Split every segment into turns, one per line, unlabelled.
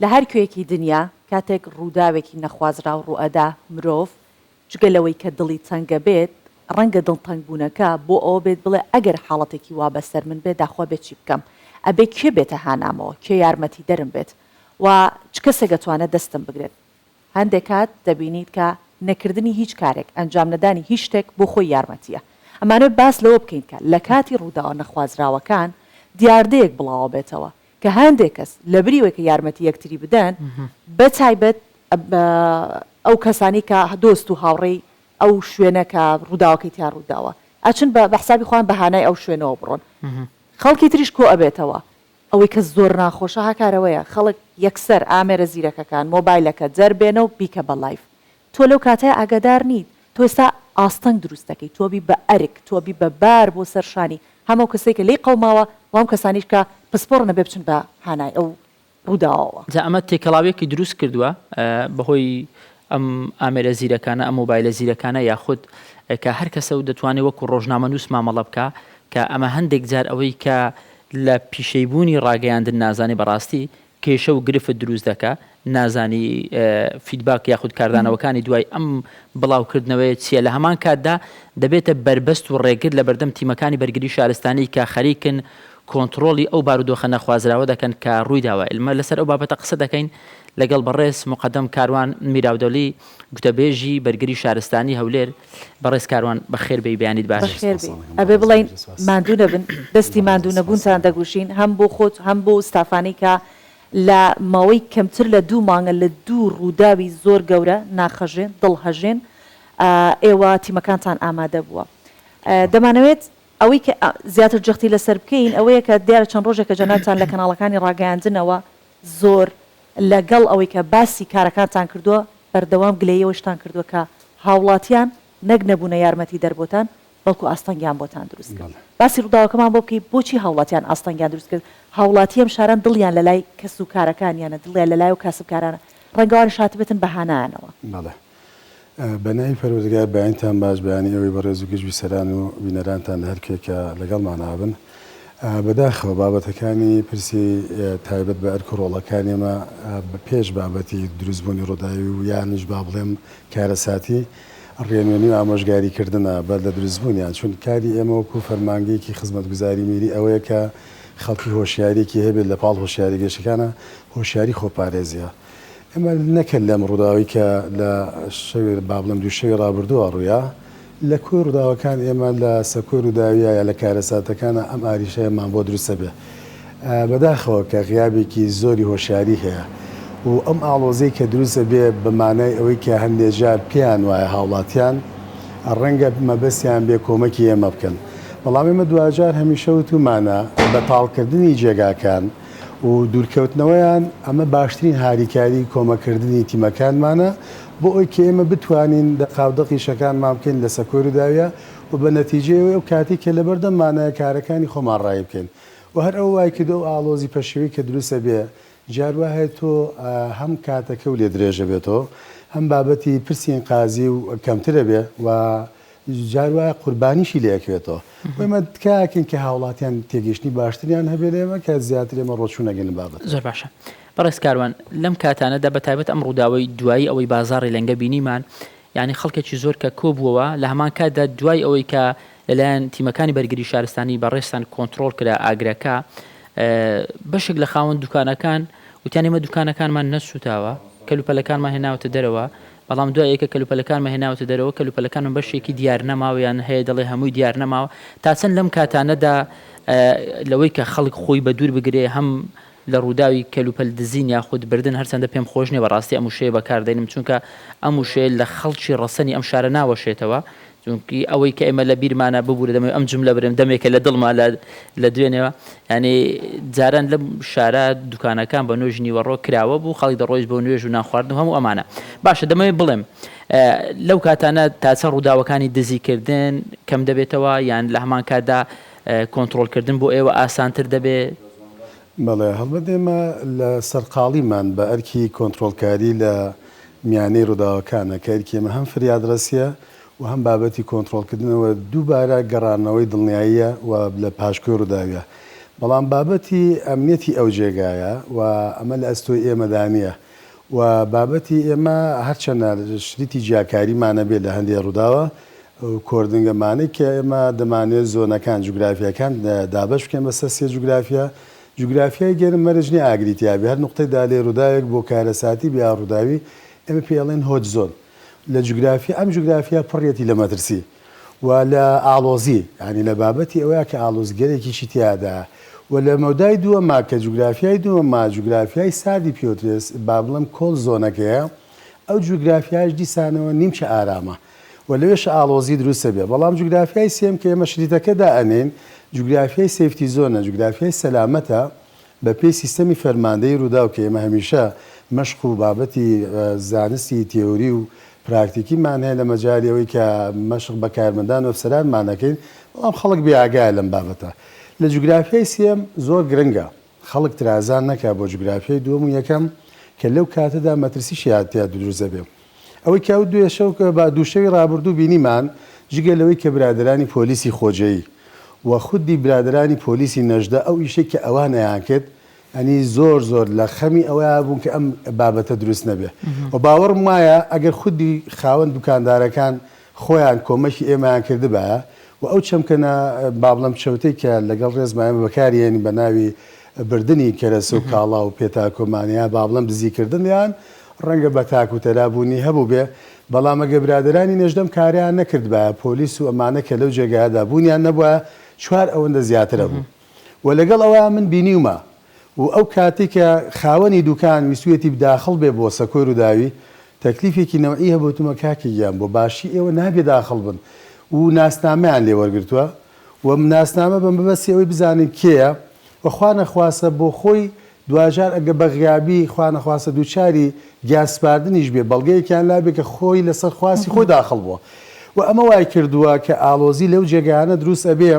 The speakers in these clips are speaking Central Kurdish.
لە هەر کوێیەکی دنیا کاتێک ڕووداوێکی نەخوازراو ڕووئەدا مرۆڤ جگە لەوەی کە دڵی تەنگەبێت ڕەنگە دڵتەنگبوونەکە بۆ ئەوە بێت بڵێ ئەگەر حاڵەتێکی وا بەسەر من بێت داخوا بێ چی بکەم ئەبێ کێ بێتە هانامەوە کێ یارمەتیدەرم بێت و چ کەسێک ئەتوانێت دەستم بگرێت هەندێک کات دەبینیت کە نەکردنی هیچ کارێک، ئەنجامنەدانی هیچ شتێک بۆ خۆی یارمەتییە. ئەمانەوێت باس لەوە بکەین کە لە کاتی ڕووداوە نەخوازراوەکان دیاردەیەک بڵاوەبێتەوە کە هەندێک کەس لەبری ئەوەی کە یارمەتی یەکتری بدەن بە تایبەت ئەو کەسانەی کە دۆست و هاوڕێی ئەو شوێنە کە ڕووداوەکەی تیا ڕووداوە ئەچن بە حسابی خۆیان بە هانای ئەو شوێنەوە بڕۆن خەڵکی تریش کۆ ئەبێتەوە ئەوەی کە زۆر ناخۆشە هاکار ئەوەیە خەڵک یەکسەر ئامێرە زیرەکەکان، مۆبایلەکە، دەربێنە و بیکە بە live. تۆ لەو کاتەیا ئاگادار نیت. تۆ ئێستا ئاستەنگ دروست دەکەی. تۆ ئەبی بە ئەرک، تۆ ئەبی بە بار بۆ سەر شانی هەم ئەو کەسەی کە لێی قەوماوە و هەم کەسانیش کە پسپۆڕن ئەبێ بچن بە هانای ئەو ڕووداوەوە.
جا ئەمە تێکەڵاویەکی دروست کردووە بەهۆی ئەم ئامێرە زیرەکانە، ئەم مۆبایلە زیرەکانە یاخود کە هەر کەسە و دەتوانێت وەکو ڕۆژنامەنووس مامەڵە بکا کە ئەمە هەندێک جار ئەوەی کە لە پیشەیبوونی ڕاگەیاندن نازانی بەڕاستی کێشە و گرفت دروست دەکا نازانی feedback یاخود کاردانەوەکانی دوای ئەم بڵاوکردنەوەیە چییە لە هەمان کاتدا دەبێتە بەربەست و ڕێگر لە بەردەم تیمەکانی بەرگری شارستانی کە خەریکن کۆنتڕۆڵی ئەو بارودۆخە نەخوازراوە دەکەن کە ڕوویداوە ئێمە لەسەر ئەو بابەتە قسە دەکەین لەگەڵ بەڕێز موقەدەم کاروان میراودەلی گوتەبێژی بەرگری شارستانی هەولێر بەڕێز کاروان بەخێر بێی بەیانیت باش.
بەخێر بێی ئەبێ بڵێین ماندوو نەبن دەستی ماندوو نەبوونتان دەگوشین هەم بۆ خۆت هەم بۆ ستافانەی کە لە ماوەی کەمتر لە دوو مانگە لە دوو ڕووداوی زۆر گەورە ناخهەژێن دڵهەژێن ئێوە تیمەکانتان ئامادە بووە دەمانەوێت ئەوەی کە زیاتر جەختی لەسەر بکەین ئەوەیە کە دیارە چەند ڕۆژێکە جەنابتان لە کەناڵەکانی ڕاگەیاندنەوە زۆر لەگەڵ ئەوەی کە باسی کارەکانتان کردووە بەردەوام گلەیی ئەوەشتان کردووە کە هاوڵاتیان نەک نەبوونە یارمەتیدەر بۆتان بەڵکو ئاستەنگیان بۆتان دروست کرد. باسی ڕووداوەکەمان بۆ بکەی بۆچی هاوڵاتیان ئاستەنگیان دروست کرد؟ هاوڵاتی ئەم شاران دڵیان لەلای کەس و کارەکانیانە دڵیان لەلای ئەو کاسبکارانە ڕەنگە ئەوانیش هاتبێتن بە هانایانەوە.
بەڵێ. بە ناوی پەروەردگار بەیانتان باش بەیانی ئێوەی بەڕێز و گشت بیسەران و بینەرانتان لە هەر کوێ کە لەگەڵمانا بن. بەداخەوە بابەتەکانی پرسی تایبەت بە ئەرک و ڕۆڵەکانی ئێمە پێش بابەتی دروستبوونی ڕووداوی و یانیش با بڵێم کارەساتی ڕێنوێنی و ئامۆژگاری کردنە بەر لە دروستبوونیان چون کاری ئێمە وەکو فەرمانگەیەکی خزمەتگوزاری میری ئەوەیە کە خەڵکی هۆشیاریەکی هەبێت لە پاڵ هۆشیاری گەشەکانە هۆشیاری خۆپارێزیە. ئێمە نەکە لەم ڕووداوەی کە لە شەوی با بڵێم دوو شەوی ڕابردووە ڕوویا، لە کۆی ڕووداوەکان ئێمە لە سەکۆی ڕووداویە یا لە کارەساتەکانا ئەم ئاریشەیەمان بۆ دروست ئەبێ. بەداخەوە کە غیابێکی زۆری هۆشیاری هەیە و ئەم ئاڵۆزیەی کە دروست ئەبێ بە مانای ئەوەی کە هەندێ جار پێیان وایە هاوڵاتیان ڕەنگە مەبەستیان بێ کۆمەکی ئێمە بکەن بەڵام ئێمە دواجار هەمیشە وتومانە بەتاڵکردنی جێگاکان و دوورکەوتنەوەیان، ئەمە باشترین هاریکاری کۆمەککردنی تیمەکانمانە بۆ ئەوەی کە ئێمە بتوانین دەقاودەق ئیشەکانمان بکەین لە سەکۆی رووداویە و بە نەتیجەی ئەوەی ئەو کاتەی کە لەبەردەممانایە کارەکانی خۆمان ڕایی بکەین و هەر ئەوە وای کردووە ئەو ئاڵۆزی پەشێوی کە دروست ئەبێ جار وا هەیە تۆ هەم کاتەکەو لێ درێژ ئەبێتەوە هەم بابەتی پرسی ئینقازی و کەمتر ئەبێ و جار وایە قوربانیشی لێ ئەکەوێتەوە. بۆ ئێمە تکا ئەکەین کە هاوڵاتیان تێگەیشتنی باشتریان هەبێ لە ئێمە کە زیاتر ئێمە ڕۆچوو نەگەین لە بابەتەکە.
زۆر باشە بەڕێز کاروان لەم کاتانەدا بە تایبەت ئەم ڕووداوەی دوایی ئەوەی بازاڕی لەنگە بینیمان یانی خەڵکێکی زۆر کە کۆبووەوە لە هەمان کاتدا دوای ئەوەی کە لەلایەن تیمەکانی بەرگری شارستانی بەڕێزتان کۆنتڕۆڵ کرا ئاگرەکە بەشێک لە خاوەن دوکانەکان وتیان ئێمە دوکانەکانمان نەسووتاوە کەلوپەلەکانمان هێناوەتە دەرەوە بەڵام دوای ئەوەی کە کەلوپەلەکانمان هێناوەتە دەرەوە، کەلوپەلەکانمان بەشێکی دیار نەماوە یان هەیە دەڵێ هەمووی دیار نەماوە، تا چەند لەم کاتانەدا لەوەی کە خەڵک خۆی بە دوور بگرێ هەم لە ڕووداوی کەلوپەل دزین یاخود بردن هەرچەندە پێم خۆش نییە بەڕاستی ئەم وشەیە بەکار دێنم چونکە ئەم وشەیە لە خەڵکی ڕەسەنی ئەم شارە ناوەشێتەوە چونکی ئەوەی کە ئێمە لە بیرمانە ببورە دەمەوێت ئەم جملە برێم دەمێکە لە دڵما لە لە دوێنێوە یعنی جاران لەم شارە دوکانەکان بە نوێژ نیوەڕۆ کراوە بوو خەڵک دەڕۆیشت بۆ نوێژ و نان خواردن و هەموو ئەمانە باشە دەمەوێت بڵێم لەو کاتانە تا چەند ڕووداوەکانی دزیکردن کەم دەبێتەوە یان لە هەمان کاتدا کۆنتڕۆڵکردن بۆ ئێوە ئاسانتر دەبێت؟
بەڵێ هەڵبەت ئێمە لە سەرقاڵیمان بە ئەرکی کۆنتڕۆڵکاری لە میانەی ڕووداوەکانە کە ئەرکی ئێمە هەم فریادڕەسییە و هەم بابەتی کۆنتڕۆڵکردنەوە دووبارە گەڕانەوەی دڵنیاییە و لە پاشکۆی ڕووداویە. بەڵام بابەتی ئەمنیەتی ئەو جێگایە و ئەمە لە ئەستۆی ئێمەدا نییە و بابەتی ئێمە هەرچەندە شریتی جیاکاریمان هەبێ لە هەندێ ڕووداوە و کۆردنگەمانەی کە ئێمە دەمانەوێت زۆنەکان، جوگرافیاکان دابەش بکەین بەسەر سێ جوگرافیا، جوگرافیای گەرم مەرج نییە ئاگری تیا بێ، هەر نوقتەی دالێ ڕووداوێک بۆ کارەساتی بێ یا ڕووداوی ئێمە پێی ئەڵێن hot zone لە جوگرافیا، ئەم جوگرافیا پڕیەتی لە مەترسی و لە ئاڵۆزی، یانی لە بابەتی ئەوەیا کە ئاڵۆزگەرێکیشی تیادایە و لە مەودای دووەما کە جوگرافیای دووەما جوگرافیای ساردی پێوترێ با بڵێم cold zone ەکەیە ئەو جوگرافیایەش دیسانەوە نیمچە ئارامە و لەوێشە ئاڵۆزی دروست ئەبێ بەڵام جوگرافیای سێیەم کە ئێمە شریتەکە دائەنێین جوگرافیای safety zone ە جوگرافیای سەلامەتە بە پێی سیستەمی فەرماندەیی رووداو کە ئێمە هەمیشە مەشق و بابەتی زانستی تێوری و پراکتیکیمان هەیە لە مەجالی ئەوەی کە مەشق بە کارمەندان و ئەفسەرانمان ئەکەین بەڵام خەڵک بێ ئاگایە لەم بابەتە لە جوگرافیای سێیەم زۆر گرنگە خەڵک ترازان نەکا بۆ جوگرافیای دووەم و یەکەم کە لەو کاتەدا مەترسیشی تیا دروست ئەبێ. ئەوەی کە ئەو دوێ شەو کە با دووشەوی ڕابردوو بینیمان جگە لەوەی کە برادەرانی پۆلیسی خۆجێی و خودی برادەرانی پۆلیسی نەژدە ئەو ئیشەی کە ئەوان ئەیانکرد یانی زۆر زۆر لە خەمی ئەوەیا بوون کە ئەم بابەتە دروست نەبێ و باوەڕم وایە ئەگەر خودی خاوەن دوکاندارەکان خۆیان کۆمەکی ئێمەیان کردبایە و ئەو چەمکە نا با بڵێم چەوتەی کە لەگەڵ ڕێزما ئێمە بەکاری هێنین بە ناوی بردنی کەرەسە و کاڵا و پێتاکۆمان یا با بڵێم دزی کردنیان ڕەنگە بە تاک و تەرا بوونی هەبووبێ بەڵام ئەگەر برادەرانی نەژدەم کاریان نەکردبایە پۆلیس و ئەمانە کە لەو جێگایەدا بوونیان نەبوایە چوار ئەوەندە زیاتر ئەبوو و لەگەڵ ئەوەیا من بینیومە و ئەو کاتەی کە خاوەنی دوکان ویستویەتی داخڵ بێ بۆ سەکۆی روداوی تەکلیفێکی نەوعی هەبوو وتمە کاکە گیان بۆ باشی ئێوە نابێ داخڵ بن و ناسنامەیان لێ وەرگرتوە و ناسنامە بە مەبەستی ئەوەی بزانن کێیە و خوا نەخواستە بۆ خۆی دواجار ئەگە بە غیابی خوا نەخواستە دووچاری گیان سپاردنیش بێ بەڵگەیەکیان لا بێ کە خۆی لەسەر خواستی خۆی داخڵ بووە و ئەمە وای کردووە کە ئاڵۆزی لەو جێگایانە دروست ئەبێ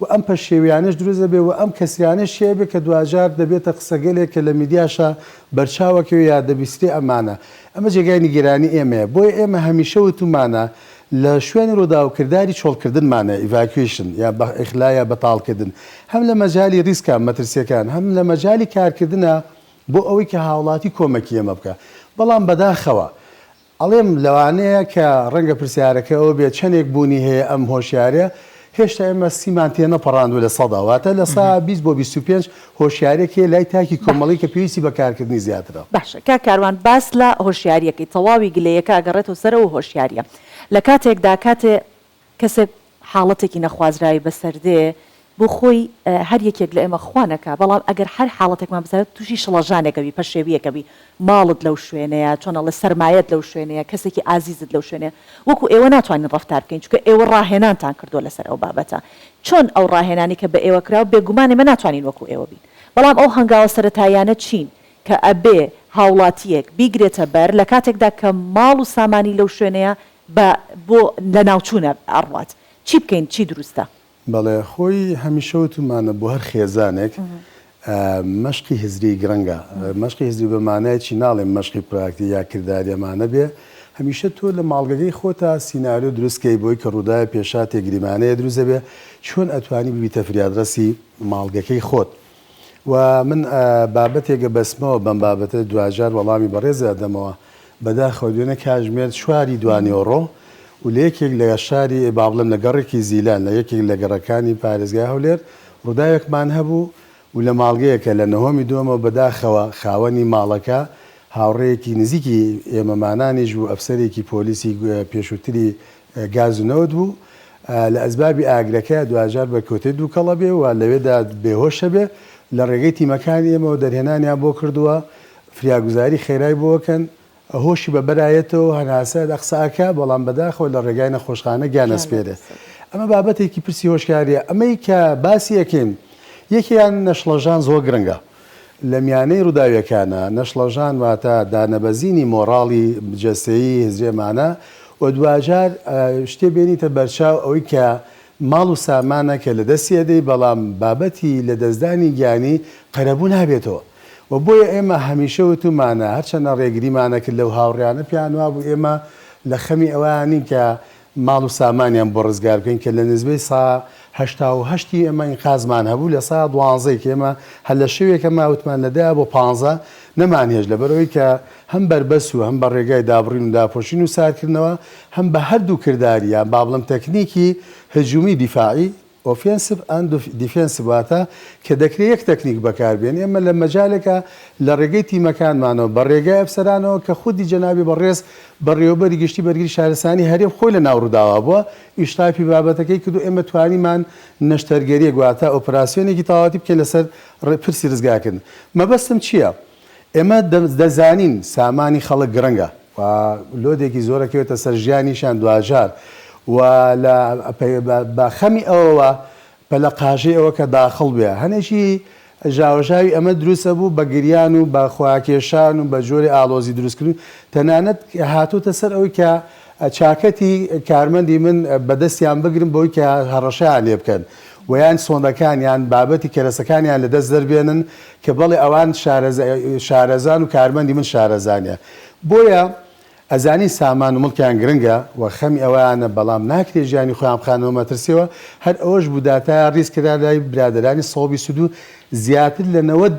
و ئەم پەشێویانەش دروست دەبێ و ئەم کەسریانەش چێ ئەبێ کە دواجار دەبێتە قسەگەلێک کە لە میدیاشا بەرچاو ئەکەوێ یا دەبیسترێ ئەمانە. ئەمە جێگای نیگەرانی ئێمەیە. بۆیە ئێمە هەمیشە وتومانە لە شوێنی ڕووداو کرداری چۆڵکردنمان هەیە، Evacuation، یا بە ئیخلا یا بەتاڵکردن. هەم لە مەجالی ریسکا، مەترسیەکان، هەم لە مەجالی کارکردنە بۆ ئەوەی کە هاوڵاتی کۆمەکی ئێمە بکا. بەڵام بەداخەوە ئەڵێم لەوانەیە کە ڕەنگە پرسیارەکە ئەوە بێت چەندێک بوونی هەیە ئەم هۆشیاریە، هێشتا ئێمە سیمان تێنەپەڕاندووە لە سەدا، واتە 20% بۆ 25 هۆشیاریەک هەیە لای تاکی کۆمەڵی کە پێویستی بە کارکردنی زیاترە.
باشە کاک کاروان باس لە هۆشیاریەکەی تەواوی گلەیەکە ئەگەڕێتەوە سەر ئەو هۆشیاریە لە کاتێکدا کاتێ کەسێک حاڵەتێکی نەخوازراوی بەسەر دێ بۆ خۆی هەر یەکێک لە ئێمە خوا نەکا بەڵام ئەگەر هەر حاڵەتێکمان بەسەر هات تووشی شڵەژانێک ئەبی پەشێویەک ئەبی ماڵت لەو شوێنەیە چۆن ئەڵێ سەرمایەت لەو شوێنەیە کەسێکی ئازیزت لەو شوێنەیە وەکو ئێوە ناتوانین ڕەفتار بکەین چونکە ئێوە ڕاهێنانتان کردووە لەسەر ئەو بابەتە چۆن ئەو ڕاهێنانی کە بە ئێوە کراوە بێگومان ئێمە ناتوانین وەکو ئێوە بین بەڵام ئەو هەنگاوە سەرەتاییانە چین کە ئەبێ هاوڵاتییەک بیگرێتە بەر لە کاتێکدا کە ماڵ و سامانی لەو شوێنەیە بە بۆ لەناوچوونە ئەڕوات چی بکەین چی دروستە؟
بەڵێ خۆی هەمیشە وتومانە بۆ هەر خێزانێک مەشقی هزری گرنگە مەشقی هزری بە مانای چی ناڵێم مەشقی پراکتی یا کرداری ئەمانە بێ هەمیشە تۆ لە ماڵگەگەی خۆتا سیناریۆ دروست کەی بۆی کە ڕووداوێ پێشاتێ گریمانەیە دروست دەبێ چۆن ئەتوانی ببیتە فریادڕەسی ماڵگەکەی خۆت و من بابەتێک ئەبەستمەوە بەم بابەتە دواجار وەڵامی بەڕێز ئەدەمەوە بەداخەوە دوێنێ کاژمێر چواری دوانیوەڕۆ و لە یەکێک لە شاری با بڵێم لە گەڕێکی زیلان لە یەکێک لە گەڕەکانی پارێزگای هەولێر ڕووداوێکمان هەبوو و لە ماڵگەیەکە لە نهۆمی دووەمەوە بەداخەوە خاوەنی ماڵەکە هاوڕێیەکی نزیکی ئێمەمانانیش بوو ئەفسەرێکی پۆلیسی پێشووتری گاز و نەوت بوو لە ئەسبابی ئاگرەکە دواجار بەرکەوتەی دووکەڵ ئەبێ و لەوێدا بێهۆش ئەبێ، لە ڕێگەی تیمەکانی ئێمەوە دەرهێنانیان بۆ کردووە، فریاگوزاری خێرای بۆ ئەکەن، هۆشی بە بەرایەتەوە هەناسە ئەدا قسە ئەکا، بەڵام بەداخەوە لە ڕێگای نەخۆشخانە گیان ئەسپێرێ. ئەمە بابەتێکی پرسی هۆشیارییە. ئەمەی کە باسی ئەکەین یەکێیان نەشڵەژان زۆر گرنگە. لە میانەی ڕووداویەکانا نەشڵەژان واتە دانەبەزینی مۆڕاڵی جەستەیی هزرێمانە و دواجار شتێ بێنیتە بەرچاو ئەوەی کە ماڵ و سامانە کە لە دەستی ئەدەی بەڵام بابەتی لە دەستدانی گیانی قەرەبوو نابێتەوە و بۆیە ئێمە هەمیشە وتومانە هەرچەندە ڕێگریمان ئەکرد لەو هاوڕێیانە پێیان وابوو ئێمە لە خەمی ئەوەیا نین کە. ماڵ و سامانیان بۆ ڕزگار بکەین کە لە نزبەی سا 88 ی ئێمە ئینقازمان هەبوو لە سا دوانزەی کە ئێمە هەر لە شەوێکە ما وتمان لە دە بۆ پانزە نەمانهێشت لەبەرئەوەی کە هەم بەربەست و هەم بە ڕێگای دابڕین و داپۆشین و سارکردنەوە هەم بە هەردوو کرداری یان با بڵێم تەکنیکی هجومی دیفاعی Offensive and Defensive واتە کە دەکرێ یەک تەکنیک بەکار بێنی ئێمە لە مەجالێکا لە ڕێگەی تیمەکانمانەوە بە ڕێگای ئەفسەرانەوە کە خودی جەنابی بەڕێز بەڕێوەبەری گشتی بەرگری شارستانی هەرێم خۆی لە ناو ڕووداوا بووە ئیشرافی بابەتەکەی کردو ئێمە توانیمان نەشتەرگەریەک واتە ئۆپراسیۆنێکی تەواوەتی بکەین لەسەر پرسی ڕزگارکردن مەبەستم چییە؟ ئێمە دەزانین سامانی خەڵک گرنگە و لۆدێکی زۆر ئەکەوێتە سەر ژیانیشیان دواجار و لە بە خەمی ئەوەوە پەلەقاژەی ئەوە کە داخڵ بێ هەنێکی ژاوەژاوی ئەمە دروست ئەبوو بە گریان و بە خواکێشان و بە جۆری ئاڵۆزی دروستکردن تەنانەت هاتۆتە سەر ئەوەی کە چاکەتی کارمەندی من بە دەستیان بگرن بەوەی کە هەڕەشەیان لێ بکەن و یان سۆندەکان یان بابەتی کەرەسەکانیان لە دەست دەربێنن کە بەڵێ ئەوان شارەزان و کارمەندی من شارەزانە بۆیە ئەزانین سامان و مڵکیان گرنگە و خەمی ئەوەیانە بەڵام ناکرێ ژیانی خۆیان بخانەوە مەترسیەوە هەر ئەوەش بوو داتایان ڕیز کرا لای برادەرانی 122 زیاتر لە 90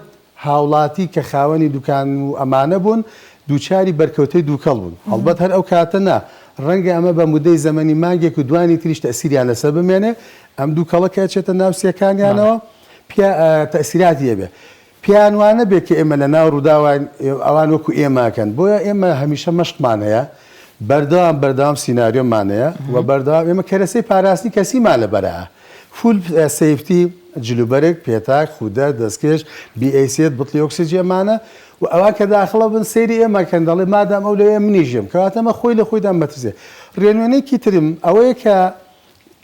هاوڵاتی کە خاوەنی دوکان و ئەمانە بوون دووچاری بەرکەوتەی دووکەڵ بوون. هەڵبەت هەر ئەو کاتە نا، ڕەنگە ئەمە بە مودەی زەمەنی مانگێک و دوانی تریش تەئسیریان لەسەر بمێنێ، ئەم دووکەڵە کە ئەچێتە ناو سیەکانیانەوە پیا تەئسیراتی ئەبێ. پێیان وا نەبێ کە ئێمە لە ناو ڕووداواین ئەوان وەکوو ئێمە ئەکەن. بۆیە ئێمە هەمیشە مەشقمان هەیە، بەردەوام بەردەوام سیناریۆمان هەیە و بەردەوام ئێمە کەرەسەی پاراستنی کەسیمان لەبەرە. full safety، جلوبەرگ، پێتاک، خودە، دەستکێش، بی ئەی سێت، بتڵی ئۆکسجی ئەمانە و ئەوان کە داخڵە بن سەیری ئێمە کەن دەڵێ مادام ئەو لەوێ منیش یەم کەواتە ئەمە خۆی لە خۆیدا مەترسیە. ڕێنوێنێکی ترم ئەوەیە کە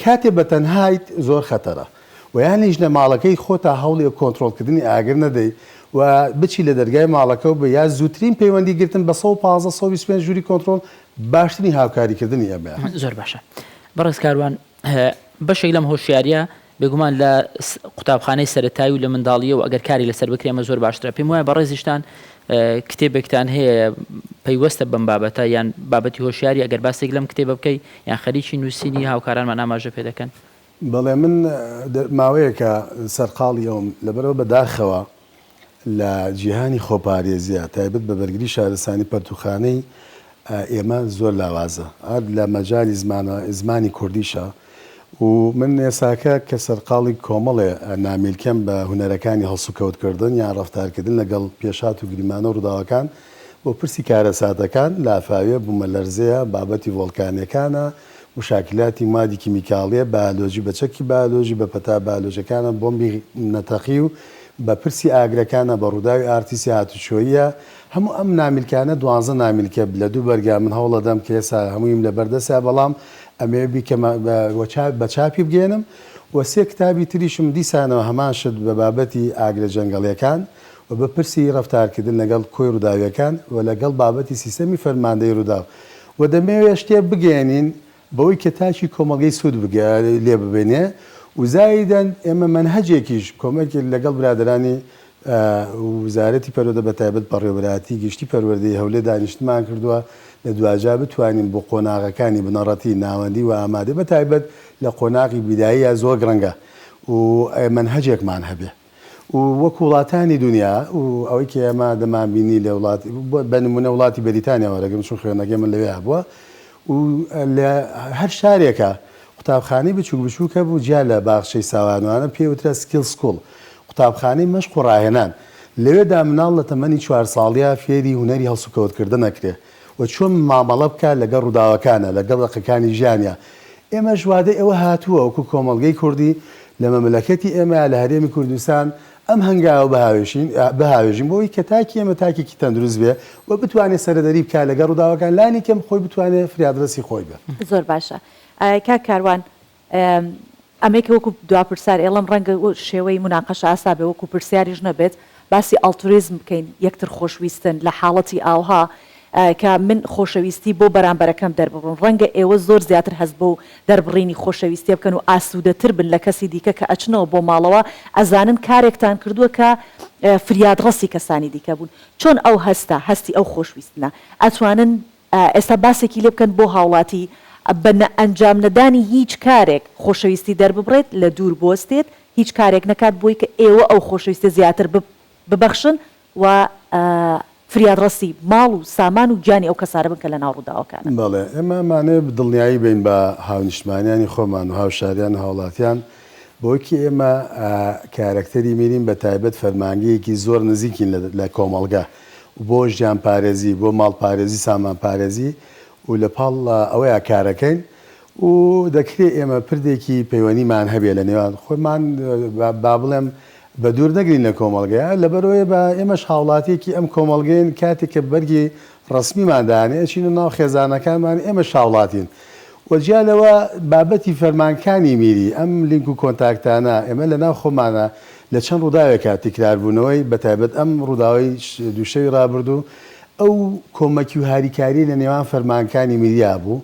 کاتێ بە تەنهایت زۆر خەتەرە و یانیش لە ماڵەکەی خۆتا هەوڵی کۆنترۆڵکردنی ئاگر نەدەی و بچی لە دەرگای ماڵەکەو بێ یا زووترین پەیوەندی گرتن بە 115 125 ژووری کۆنترۆڵ باشترین هاوکاریکردنی ئێمەیە.
زۆر باشە بەڕێز کاروان. بەشێک لەم هۆشیاریە بێگومان لە قوتابخانەی سەرەتایی و لە منداڵیەوە ئەگەر کاری لەسەر بکرێ ئەمە زۆر باشترە پێم وایە بەڕێزیشتان کتێبێکتان هەیە پەیوەستە بەم بابەتە یان بابەتی هۆشیاری ئەگەر باسێک لەم کتێبە بکەی یان خەریکی نووسینی هاوکارانمان ئاماژە پێ دەکەن.
بەڵێ من ماوەیەکە سەرقاڵی ئەوم لەبەرئەوە بەداخەوە لە جیهانی خۆپارێزیە تایبەت بە بەرگری شارستانی پەرتووخانەی ئێمە زۆر لاوازە هەر لە مەجالی زمانە زمانی کوردیشە و من ئێساکە کە سەرقاڵی کۆمەڵێ نامیلکەم بە هونەرەکانی هەڵسوکەوت کردن یان ڕەفتارکردن لەگەڵ پێشهات و گریمانە و ڕووداوەکان بۆ پرسی کارەساتەکان، لافاویە، بوومەلەرزەیە، بابەتی ڤۆڵکانیەکانە، موشاکیلاتی موادی کیمیکاڵیە، بایۆلۆجی بە چەکی بایۆلۆژی، بە پەتا بایۆلۆژیەکانە، بۆمبی نەتەقیو، بە پرسی ئاگرەکانە، بە ڕووداوی ئارتیسی هاتوچۆییە، هەموو ئەم نامیلکانە دوانزە نامیلکە لە دوو بەرگا من هەوڵەدەم کە ئێستا هەموویم لە بەردەسە بەڵام ئەمەوێ بیکەمە بە چاپی بگەیەنم و سێ کتابی تریشم دیسانەوە هەمان شت بە بابەتی ئاگرە جەنگەڵیەکان و بە پرسی ڕەفتارکردن لەگەڵ کۆی ڕووداویەکان و لەگەڵ بابەتی سیستەمی فەرماندەی ڕووداو و دەمەوێ شتێ بگەیەنین بەوەی کە تاکی کۆمەڵگەی سوود لێ ببینێ و زایدەن ئێمە مەنهەجێکیش کۆمەکی لەگەڵ برادەرانی وزارەتی پەروەردە بەتایبەت بەڕێوەبەرایەتی گشتی پەروەردەی هەولێر دانیشتنمان کردووە لە دواجار بتوانین بۆ قۆناغەکانی بنەڕەتی، ناوەندی و ئامادەی بەتایبەت لە قۆناغی بیداییە زۆر گرنگە و مەنهەجێکمان هەبێ. و وەکو وڵاتانی دونیا و ئەوەی کە ئێمە دەمانبینی لە وڵات بە نمونە وڵاتی بەریتانیا وەرەگرم چون خوێندنەکەی من لەوێ هەبووە و لە هەر شارێکە قوتابخانەی بچوک بچوک هەبوو جیا لە باخچەی ساوانوانە پێی وترا skill school قوتابخانەی مەشق و ڕاهێنان لەوێدا مناڵ لە تەمەنی چوار ساڵیا فێری هونەری هەڵسوکەوت کردن ئەکرێ و چۆن مامەڵە بکات لەگەڵ ڕووداوەکانا، لەگەڵ دەقەکانی ژیانیا. ئێمەش وادەی ئەوە هاتووە وەکو کۆمەڵگەی کوردی لە مەملەکەتی ئێمەیا لە هەرێمی کوردستان ئەم هەنگاوە بهاوێژین بهاوێژین بۆ ئەوەی کە تاکی ئێمە تاکێکی تەندروست بێ و بتوانێ سەرەدەری بکات لەگەڵ ڕووداوەکان لانی کەم خۆی بتوانێ فریادڕەسی خۆی بێ.
زۆر باشە کاک کاروان ئەمەی کە وەکو دوا پرسیار ئێڵم ڕەنگە شێوەی موناقەشە ئاسا بێ وەکو پرسیاریش نەبێت باسی ئاڵتوریزم بکەین یەکتر خۆشویستن لە حاڵەتی ئاوها کە من خۆشەویستی بۆ بەرامبەرەکەم دەرببڕم ڕەنگە ئێوە زۆر زیاتر هەست بەو دەربڕینی خۆشەویستیە بکەن و ئاسوودەتر بن لە کەسی دیکە کە ئەچنەوە بۆ ماڵەوە ئەزانن کارێکتان کردووە کە فریادڕەسی کەسانی دیکە بوون چۆن ئەو هەستە هەستی ئەو خۆشویستنە ئەتوانن ئێستا باسێکی لێ بکەن بۆ هاوڵاتی. بە ئەنجام نەدانی هیچ کارێک خۆشەویستی دەرببڕێت، لە دوور بوەستێت، هیچ کارێک نەکات بۆی کە ئێوە ئەو خۆشەویستیە زیاتر ببەخشن و فریادڕەسی ماڵ و سامان و گیانی ئەو کەسانە بن کە لەناو ڕووداوەکانن.
بەڵێ، ئێمە ئەمانەوێ دڵنیایی بەین بە هاونیشتمانیانی خۆمان و هاوشاریان و هاوڵاتیان بەوەی کە ئێمە کارەکتەری میرین بە تایبەت فەرمانگەیەکی زۆر نزیکین لە کۆمەڵگە و بۆ ژیانپارێزی، بۆ ماڵپارێزی، سامانپارێزی و لە پاڵ ئەوەیا کارەکەین و دەکرێ ئێمە پردێکی پەیوەنیمان هەبێ لە نێوان خۆمان با بڵێم بە دوور نەگرین لە کۆمەڵگەیا لەبەرئەوەی بە ئێمەش هاوڵاتیەکی ئەم کۆمەڵگەین کاتێک کە بەرگی ڕەسمیمان دانێ ئەچینە ناو خێزانەکانمان ئێمەش هاوڵاتین و جیا لەوە بابەتی فەرمانکانی میری ئەم لینک و کۆنتاکتانە ئێمە لە ناو خۆمانە لە چەند ڕووداوێکا تیکراربوونەوەی بە تایبەت ئەم ڕووداوەی دووشەوی ڕابردوو ئەو کۆمەکی و هاریکاریەی لە نێوان فەرمانکانی میریا بوو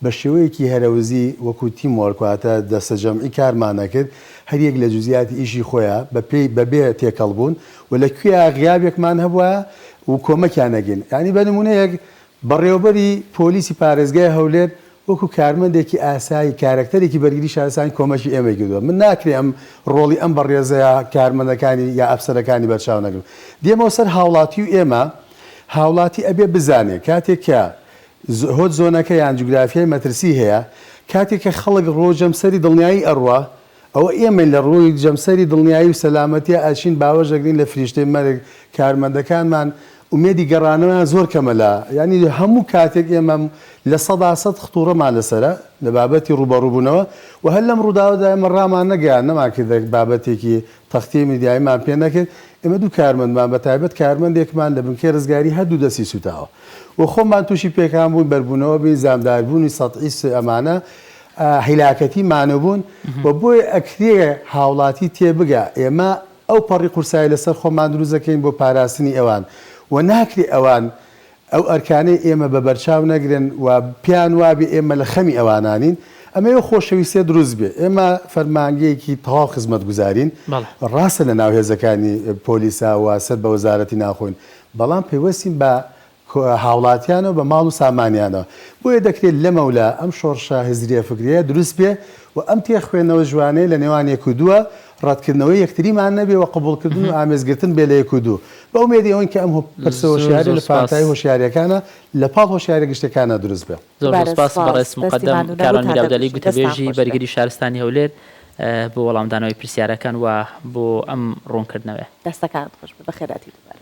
بە شێوەیەکی هەرەوزی وەکو team work واتە دەستەجەمعی کارمان ئەکرد، هەریەک لە جوزیاتی ئیشی خۆیا بە پێی بە بێ تێکەڵ بوون و لە کوێیا غیابێکمان هەبوایە و کۆمەکیان ئەگەین. یانی بە نموونەیەک بەڕێوەبەری پۆلیسی پارێزگای هەولێر وەکو کارمەندێکی ئاسایی کارەکتەرێکی بەرگری شارستانی کۆمەکی ئێمەی کردووە. من ناکرێ ئەم ڕۆڵی ئەم بەڕێزە یا کارمەندەکانی یا ئەفسەرەکانی بەرچاو نەگرم. دێمەوە سەر هاوڵاتی و ئێمە، هاوڵاتی ئەبێ بزانێ کاتێک کە hot zone ەکە یان جوگرافیای مەترسی هەیە، کاتێک کە خەڵک ڕوو جەمسەری دڵنیایی ئەڕوا، ئەوە ئێمەین لە ڕووی جەمسەری دڵنیایی و سەلامەتیا ئەچین باوەش ئەگرین لە فریشتەی مەرگ، کارمەندەکانمان ئومێدی گەڕانەوەیان زۆر کەمە لە یانی هەموو کاتێک ئێمە 100% خطوڕەمان لەسەرە لە بابەتی ڕووبەڕووبوونەوە و هەر لەم ڕووداوەدا ئێمە ڕامان نەگەیاند نەمانکردە بابەتێکی تەختیی میدیاییمان پێ نەکرد، ئێمە دوو کارمەندمان بە تایبەت کارمەندێکمان لە بنکەی ڕزگاری هەردوو دەستی سووتاوە و خۆمان تووشی پێکان بووین، بەربوونەوە بین، زامداربوونی سەتعی ئەمانە هیلاکەتی مانوبوون و بۆیە ئەکرێ هاوڵاتی تێبگا ئێمە ئەو پەڕی قورسایی لەسەر خۆمان دروست دەکەین بۆ پاراستنی ئەوان و ناکرێ ئەوان ئەو ئەرکانەی ئێمە بە بەرچاو نەگرن و پێیان وابێ ئێمە لە خەمی ئەوانە نین، ئەمەوێ خۆشەویستیە دروست بێ. ئێمە فەرمانگەیەکی تەواو خزمەتگوزارین، ڕاستە لە ناو هێزەکانی پۆلیسا و سەر بە وەزارەتی ناوخۆین، بەڵام پەیوەستین بە هاوڵاتیانەوە، بە ماڵ و سامانیانەوە. بۆیە دەکرێت لەمەولا ئەم شۆڕشە هزریە فکریە دروست بێ و ئەم تێخوێندنەوە جوانەیە لە نێوان یەک و دووە ڕەتکردنەوەی یەکتریمان نەبێ و قبوڵکردن و ئامێزگرتن بێ لە یەک و دوو. بە ئومێدی ئەوەین کە ئەم پرسە
زۆر
هۆشیاریە
زۆر
لە
سپاس.
پانتایی هۆشیاریەکانا لە پاڵ هۆشیاریە گشتیەکانا دروست بێ.
زۆر زۆر
دوبارە
سپاس
سپاس.
بەڕێز
دەستی
موقەدەم
ماندوو
کاروان
نەبووتان
میراودەلی
دەگوشین. دەستان
گوتەبێژی
خۆش بێ.
بەرگری شارستانی هەولێر بۆ وەڵامدانەوەی پرسیارەکان و بۆ ئەم ڕوونکردنەوەیە.
دەستەکانت خۆش بێ. بەخێرهاتی دووبارە.